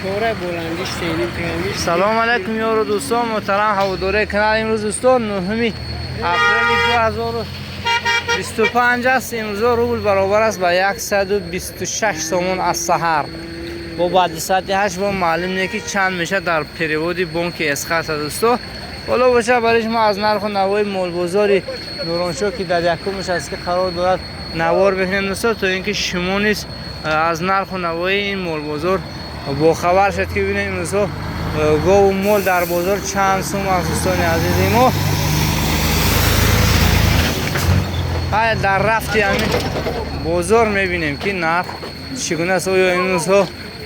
4 بلندیش 3.5 تنگیش. سلام علیکم یارو دوستان محترم هواداره کانال. امروز دوستان 9 اپریل 2025 است. امروز روبل برابر است با 126 سومون از سحر. با بعد ساعت 8 با معلوم نه که چند میشه در перевод بانک اسخر دوستا. بالا باشه برای شما از نرخ و نوای مال بازاری نورانشاه که در یکمش است که قرار دارد نوار بکنیم دوستا، تا اینکه شما نیز از نرخ و نوای این مال بازار با خبر شد که ببینیم امروز گاو و مال در بازار چند سوم است. دوستان عزیز ما در رفتی همین بازار میبینیم که نرخ چگونه است. آیا امروز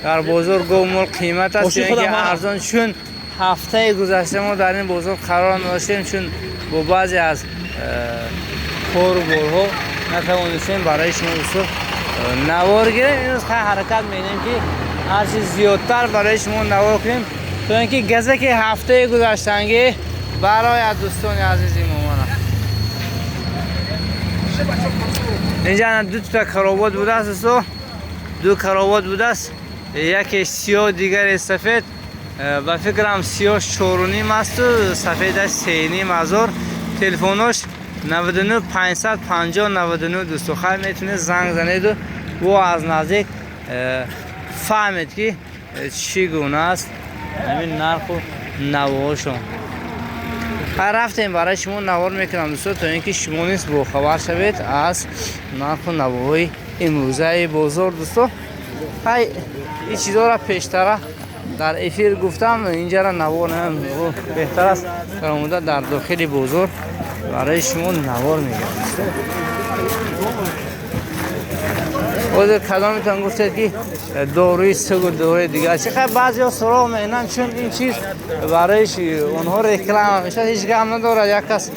در بازار گاو مال قیمت است یا اینکه ارزان؟ چون هفته گذشته ما در این بازار قرار نداشتیم، چون با بعضی از کار و بارها نتوانستیم برای شما دوستان نوار گیریم. امروز خیلی حرکت می‌کنیم که هرچی زیادتر برای شما نوار کنیم تا اینکه گزه که هفته گذشتنگی برای دوستان عزیزی ما. اینجا دو تا کراوات بوده است دوستان، دو کراوات بوده است، یکی سیاه دیگر سفید. به فکرم سیاه 4.5 است و سفیدش 3.5 هزار. تلفنش 99 550 99 دوستو خیلی میتونه زنگ زنید و از نزدیک فهمید که چگونه است همین نرخ و نواهاشون. رفتیم برای شما نوار میکنم دوستان تا اینکه شما نیز با خبر شوید از نرخ و نواهای امروزه بازار. دوستان این چیزا را پیشتره در افیر گفتم، اینجا را نوار بهتر است در آمده در داخل بازار برای شما نوار میگم. حاضر کدامتان گفتید که داروی سگ و داروی دیگر چه؟ خیلی بعضی ها سراغ میکنن چون این چیز برایش اونها رکلام میشه، هیچ غم نداره. یک کس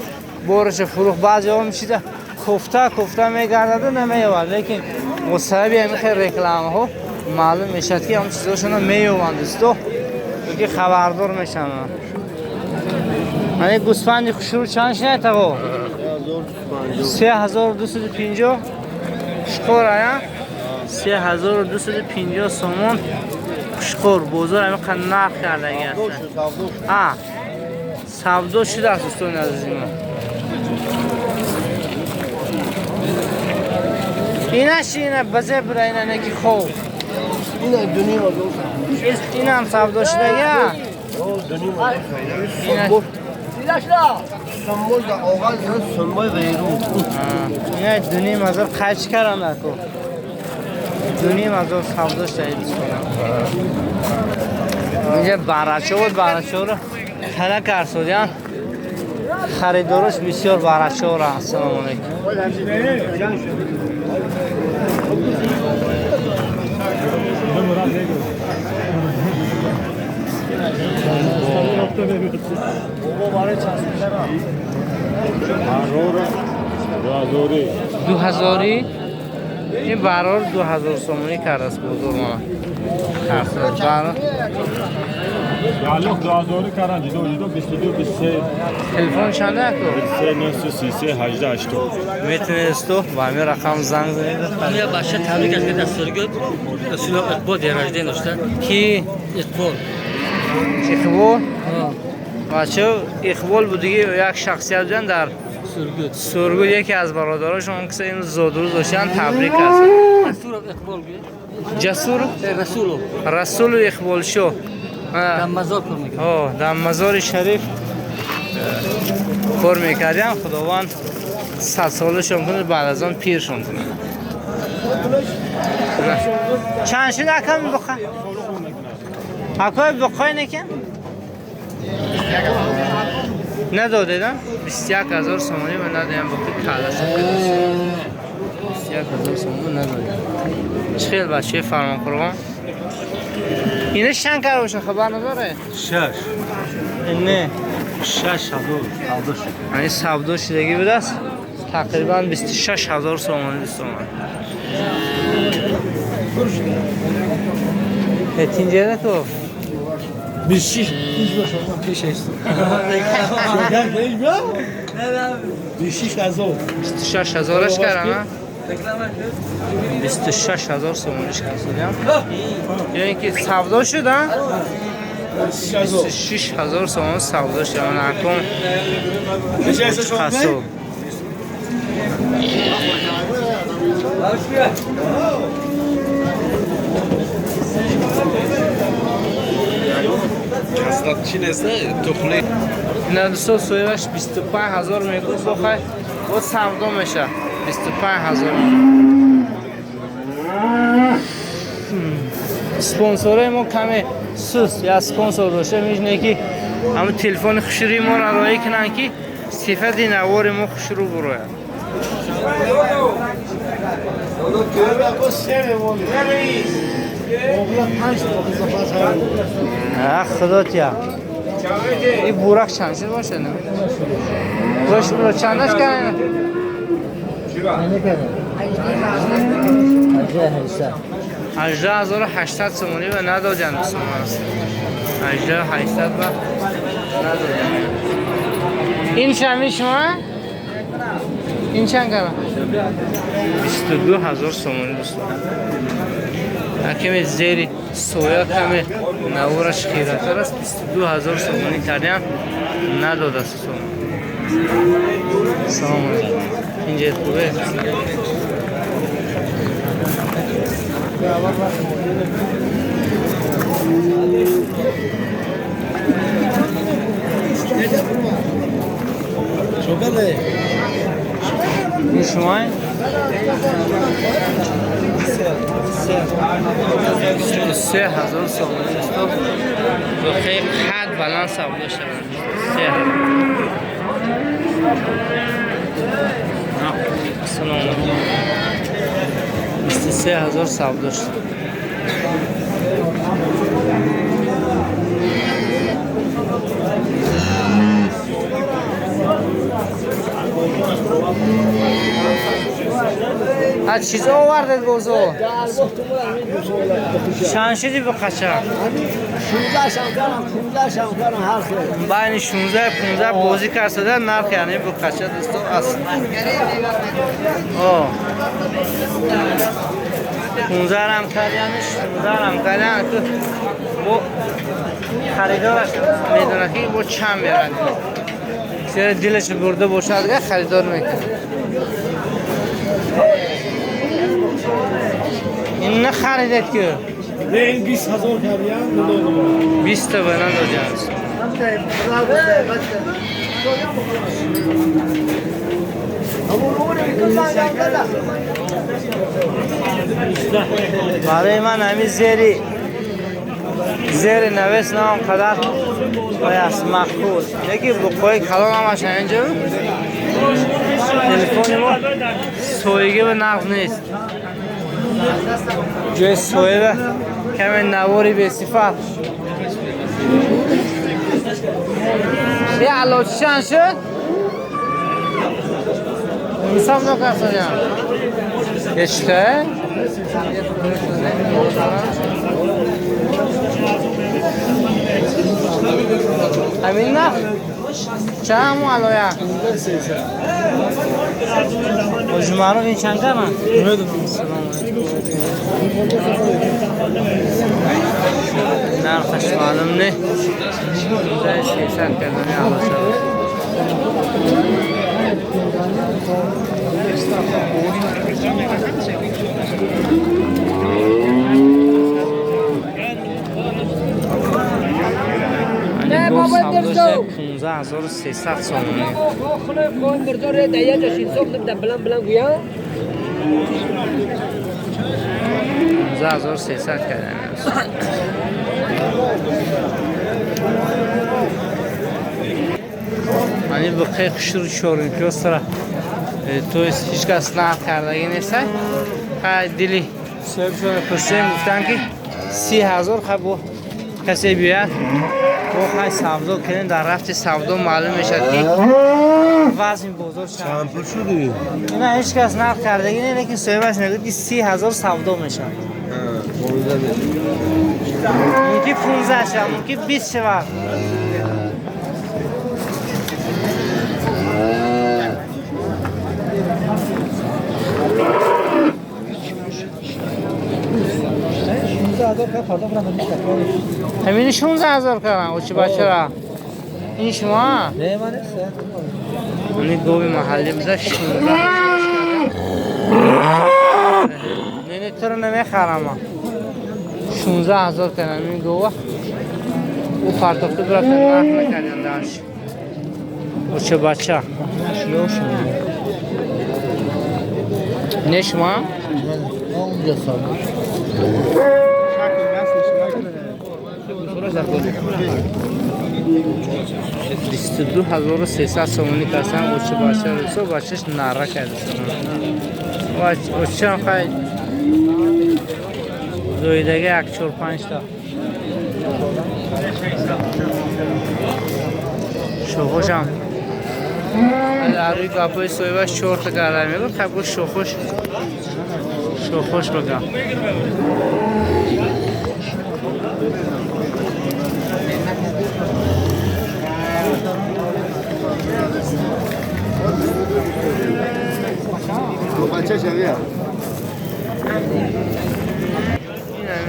بارش فروخ، بعضی ها میشیده کوفته کوفته میگردد و نمییابد، لیکن مصاحبی همین خیلی رکلام ها معلوم میشد که هم چیزاشون مییابند دوستو که خبردار میشن. من گوسفند خوشرو چند شنید آقا؟ 3250 شکور آیا؟ 3250 سومون خوشخور بازار همین قدر نرخ کردگی است. سودو شده است دوستان عزیز ما. اینا چی؟ اینا بزه برای اینا نکی خوب این هم سودو شده یا؟ اینا 2.5 هزار خرج کردم نکن. 2.5 هزار سودو شده دوستان. اینجا برچه بود، برچه رو خلا کرسودیان خریدارش بسیار برچه رو. السلام علیکم. دو هزاری این برار 2000 سومونی کرد است بزرگ ما. برار یالوخ 2000 کردن جدو جدو 22 23. تلفن چنده کو؟ 23 933 18 80. میتونید تو با همین رقم زنگ زنید. یه بچه تبریک از که دستورگاه رسول اقبال درجه داشته. کی؟ اقبال. اقبال؟ بچه اقبال بود دیگه، یک شخصیت بودن در سرگود. سرگود، یکی از برادراشون که این زادروز داشتن تبریک است. رسول اقبال بود. جسور رسول رسول اقبال شو در مزار کار میکرد. در مزار شریف کار میکردیم. خداوند 100 سالشون کنه، بعد از آن پیرشون کنه. چند شد اکم بخواه؟ اکای بخواه نکن؟ ندادیدم 21000 سومونی من ندادیم بخواه کاله سب 21000 سومونی ندادیم. چه خیلی بچه فرمان قربان اینه چند کار باشه خبر نداره؟ 6 نه 6000 سودو شد. یعنی سودو شدگی بوده است تقریبا 26000 سومونی دوستان. تینجه تو 26 پیش است. 26000 26000 کردم. 26 000 сомониш касодиам. Ё ин ки савдо шуд, а? 26 000 сомон савдо шуд. Накун қассоб. Ина, дӯстон, соҳибаш 25 000 мегӯфт, бохай бо савдо меша 25 000. Спонсорҳои мо каме суст. Я спонсор дошта мешне, ки ҳамн телефони хушрӯи моро роҳӣ кунанд, ки сифати навори мо хушрӯ бурояд. Худо тия. И бурак чанд шуд боша? Бош, чандаш кардем? 18 800 сомонӣ ба надодиан, дӯстон аст. 18 800 ба надодиан. Ин шами шумо? Ин чанд кара? 22 000 сомонӣ, дӯстон. Каме зери соя, каме навораш хиратар аст. 22 000 сомонӣ кардиам, надодаст сомон. Салом алейкум. Инҷа хубе? Ин шумо? 23 000 сомонӣ, дӯстон. Хеле қад баланд савдо шавад. 23 000. Ассалому алайкум. 23 000 савдо шуд. Аз чизо овардед бозо? Чанд шуди бу қача? Байни 16 15 бозӣ карсада нарх, яъне буқача, дӯстон, аст. О. 15 рам кардян, 16 рам кардян, бо харидораш медонад, ки бо чанд мерад. Зеро дилаш бурда бошад, харидор мекунад. Ин нахаридед ки? Не, ин 20 000 кардиям, надодам. 20 та ба надодиам. Барои ман ҳамин зери навес на он қадар аст мақбул. Яки буқои калон ҳамаш ҳаминҷо. Телефони мо соиги ба нағз нест. Ҷои соиба каме навори бесифат. Я аллочи чанд шуд? Инсоф нокарсодиам. Ечта? Ҳамин нарх? Чанд ҳамун алоя? Ҳоҷи Маъруф, ин чанд кама? Нархаш маълум не. 300 кардани аллоча. Боз 15 300 сомонӣ. 15 300 кардани. Ани буқаи хушрӯ чорумпиёстара, то есть ҳеҷ кас нарх кардагӣ неста. Хай, дили соҳибшон пурсем, гуфтанд, ки 30 000. Хай, бо касе биёяд, бо хай савдо кунем. Дар рафти савдо маълум мешавад, ки вазни бозор чанд пул шуди? Ина ҳеҷ кас нарх кардагӣ не, лекин соҳибаш мегӯяд, ки 30 000 савдо мешавад. Мумкин 15 шавад, мумкин 20 шавад. ҳамини 16 000 кардам. Очи бачара ин шумо? Не, ман нест. Ини гови маҳаллӣ буда, 16. Не, не, туро намехарам. 16 000 кардам ин гова. Ӯ партофта бирафта, нарх накардем дарш. Оча бача. Не, шумо? Онҷа сол. 22 300 сомонӣ касан очи бача русо, бачаш нара карда. Очам хай зоидаги як чор панҷ та. Шохошам рӯи гапои соҳибаш чорта карда мегӯд, хай гӯ шохош, шохош бигам. بچه شویه. این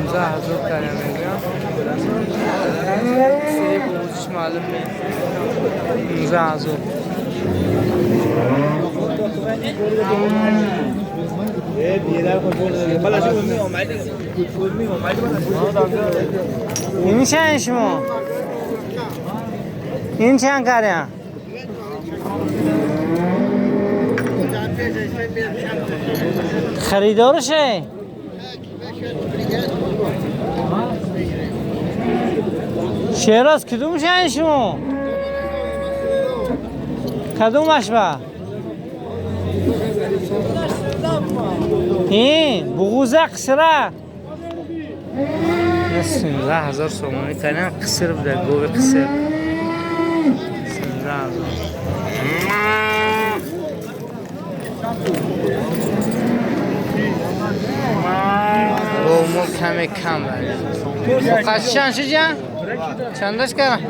15 000 карда мегӯям. Сири бозиш маълум не. 15 000. این چند شما؟ این چند کردن؟ خریدارشه؟ شیراز کدوم شهر شما؟ کدومش با؟ این بغوزه قصره 16 000 сомонӣ кардем. Қисир буда, гови қисир, 16 000. Говмо каме кам. Чанд шуд? Чандаш кардам?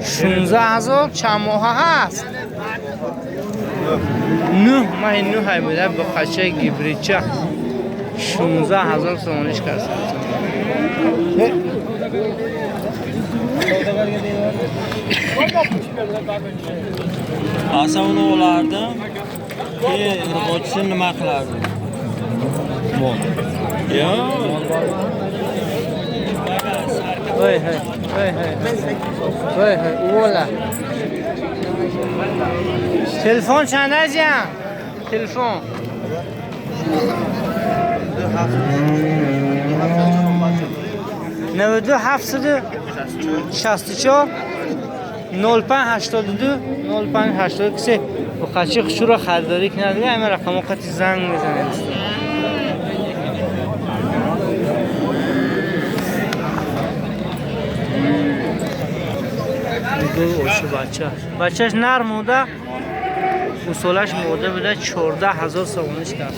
16 000. Чанд моҳа ҳаст? 9 маҳи, нӯҳай буда. Боқачаи гибридча 16 000 сомониш кард. Asa uni olardim ki urg'ochisi nima qilardim? Mol. Yo'q. Hey hey hey hey hey hey, увола. Телефон чанд азиям? Телефон 92 764 05 82 05 82. Кисе буқачи хушуро харидорӣ кунад, дига ҳамин рақамо қати занг мезанед. Ду очи бача, бачаш нар мода, усолаш мода буда, 14 000 сомониш кард.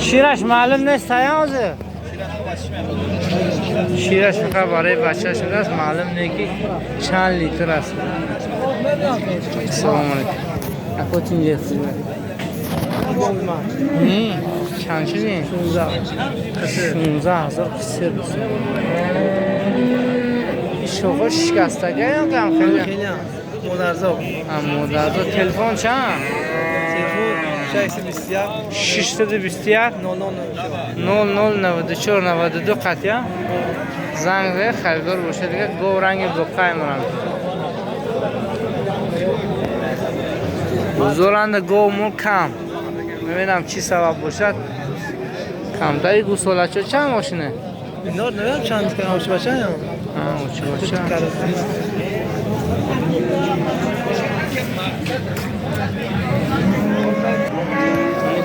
Шираш маълум нест ая ҳозир. Шираш фақат барои бача шудааст, маълум не ки чанд литр аст. Салому алейкум, ако, тинҷе? Чанд шудин? 16 000 қисир. Шохо шикастага ё кам хеле? Модарзод. Модарзод. Телефон чанд? Телефон 621. 621. 00. 00 94 92 қатъя занг зад, харидор боша. Дига гов ранги боқай мурам. Бозоранда гов мул кам. Намедонам чӣ сабаб бошад. Камтари гусолачо чанд мошине? اینا رو نمیدونم چند کنم چه بچه هم. Очи бача.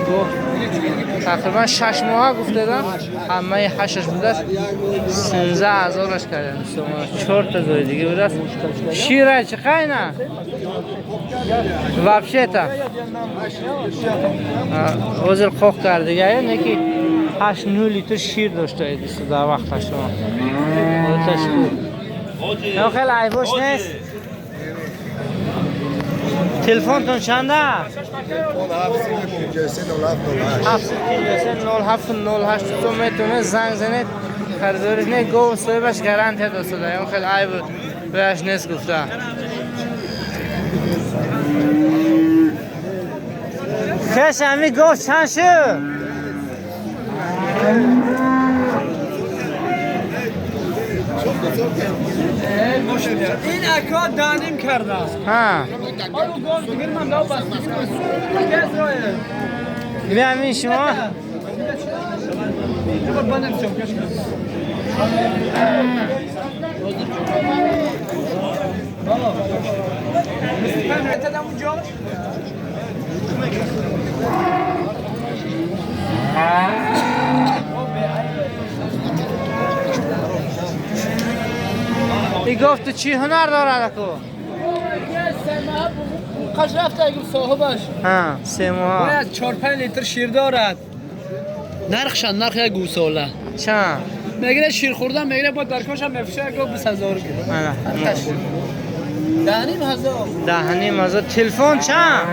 Гов тақрибан 6 моҳа гуфтедам, ҳамаи ҳашташ будааст, 16 ҳазораш кардем. Чорта зоидигӣ будааст. Шира чӣ қайна вообще-то ҳозир қоқ кардигаю, не ки 8-9 литр шир дошта дар вақташ. Ҳолаташ хуб, хеле айбош нест. Телефонтон чанда? 753 0753 0708. تو میتونه زنگ زنید خریداری نه گو صاحبش گارانتی داده. اون خیلی عیب بهش نیست گفته. خش همی گو چند شد؟ این اکا دانیم کرده. ها. همین شما؟ ای گفت چی هنر دارد کو؟ قش رفته اگه صاحبش. ها سه ماه. باید 4-5 لیتر شیر دارد. نرخشان نرخ یک گوساله. چند؟ میگیره شیر خوردن میگیره با درکاش هم میفشه گفت 20000 آره. 10,500. 10,500. تلفن چند؟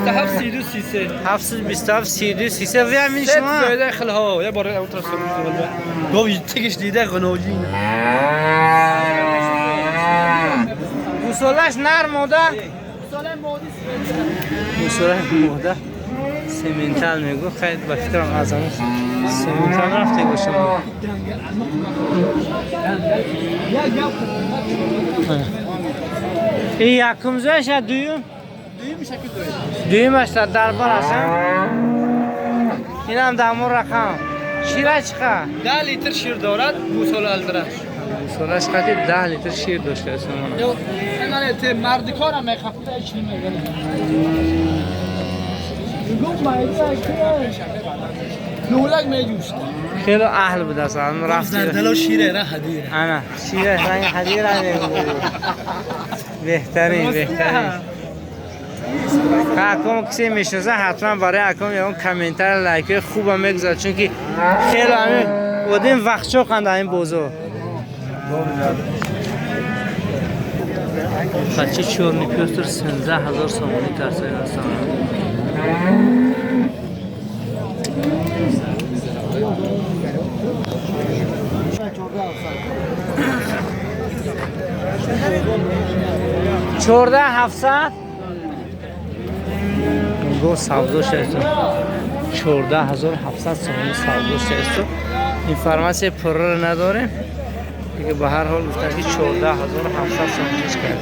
727 32 33. 727 32 33. و همین شما؟ زایده خلها یه بار اون طرف سر گفت تکش دیده غنوجی. گوسالش نر ماده؟ گوساله ماده سیمنتال میگو. خیلی با فکرم از همون سیمنتال رفته گوشم. این یکم زایش یا دویم؟ دویمش در بار هستم. این هم دمور رقم. شیره چقدر؟ 10 لیتر شیر دارد گوساله الدرش. گوسالش قدی 10 لیتر شیر داشته است. این مرد کارم میخواد چی میگه؟ نولک میجوشت. خیلی اهل بود اصلا رفت. زردلو شیره نه هدیه. انا شیره رنگ هدیه را بهترین بهترین. اکم کسی میشناسه حتما برای اکم یه اون کامنت لایک خوب هم میگذاره، چون که خیلی همین بودیم وقت چوکند این بوزو. بچه چورنی پیوستر 13000 سومانی ترسای هستن. چورده 700 گو سودو شد. 14700 سومانی سودو شد. اینفرماسیا پر رو نداریم دیگه، به هر حال گفتن که 14700 سومانی کرد.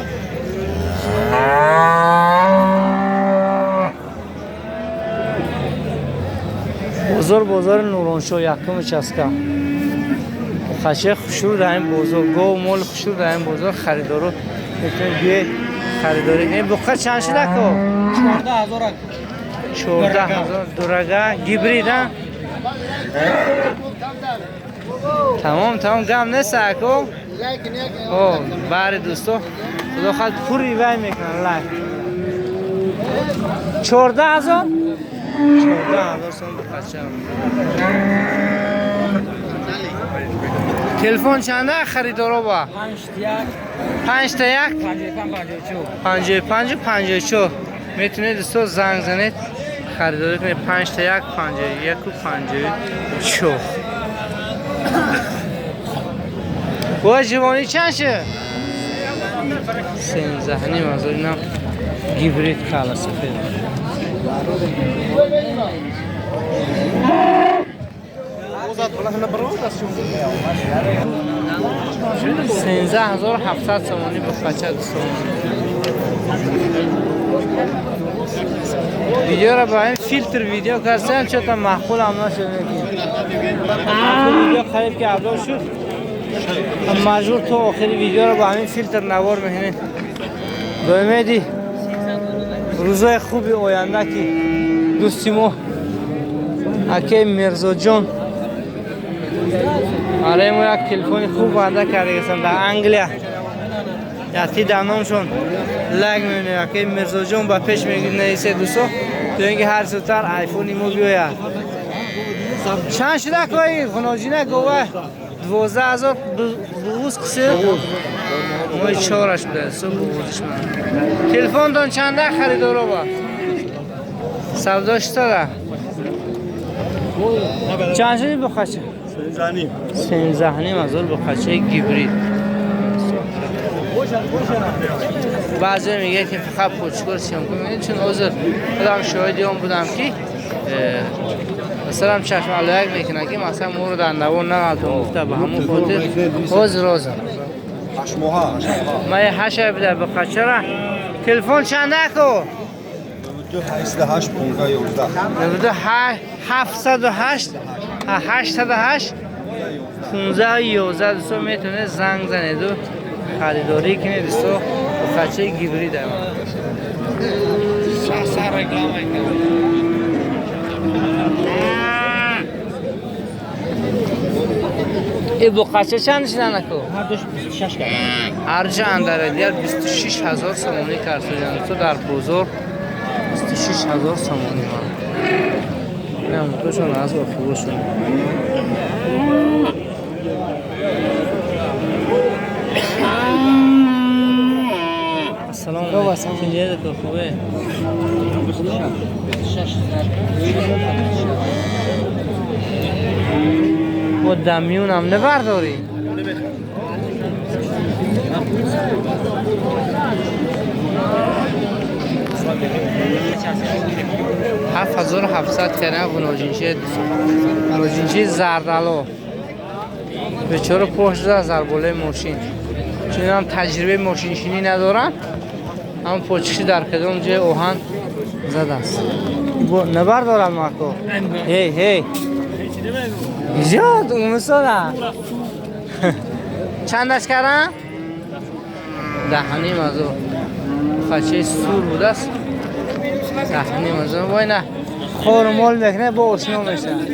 بازار بازار نورانشاه یکم چسکا خشه خوشور در این بازار گو مال خوشور در این بازار خریدارو میتونید بیاید خریداری. این بخار چند شده کو؟ 14000. 14000 دورگه گیبرید. تمام تمام گم نیست اکو. او بار دوستو خدا خود پوری وای میکنن لایک. 14000 14000 سوم بچه. تلفن چنده خریدارو با؟ 5 تا 1 55 55 54. میتونید دوستو زنگ زنید خریداری کنید. 5 تا 1 51 و 54. با جوانی چند شه؟ 13,500. اینم گیبرید کالا سفید. 13700 سومانی با بچه دوستان. ویدیو را با این فیلتر ویدیو کردم چه تا معقول هم نشد. ویدیو خریب که ابلاغ شد مجبور تو آخری ویدیو را با همین فیلتر نوار میکنید. به امیدی روزای خوبی آینده که دوستی ما اکی میرزا جان برای ما یک تلفن خوب وعده کرده هستن در انگلیا. یکی در نامشون لگ میبینه. اکی میرزا جان با پیش میگه نیسه دوستا تو اینکه هر زودتر آیفون ما بیاید. Чанд шуда кои ғуноҷина гова? 12 000. Буғуз қисир мои чораш буда су буғузиш. Ман телефонтон чанда, харидоро ба савдо шитода? Чанд шуди буқача? 13 500 буқачаи гибрид. Баъзе мегӯяд, ки фақат почкор съёмка мекунед, чун ҳозир худам шоҳиди он будам, ки масалан чашмалояк мекунад, ки масалан моро дар навор нағалтон гуфта. Ба ҳамон хотир ҳозир ман ҳашай буда буқачара. Телефон чанда ку? 808 15 11. 708 808 15 11. Дӯсто, метавонед занг занеду харидорӣ кунед. Дӯсто, буқачаи гибрид. И буқача чанд шиданаку? Ҳарча андарадияр 26 000 сомонӣ карсоҷан. Дӯсто, дар бозор 26 000 сомонӣ. Намутошон аз охибошон. Ассалому алайкум. Тинҷида, хубе? Бо дамюнам набардорӣ? 7700 кана ғуноҷинчи, ғуноҷинчи зардало. Бечора пош зад зар болои мошин, чун ҳам таҷрибаи мошиншинӣ надоранд, ҳам почкиши дар кадом ҷои оҳан задааст. Набардорад мако. Ҳей, ҳей, зиёд умисода. Чандаш кардан? 10 500. Фачаи сур будааст, 10 500. Вой, на хормол мекунад, бо ошно мешавад.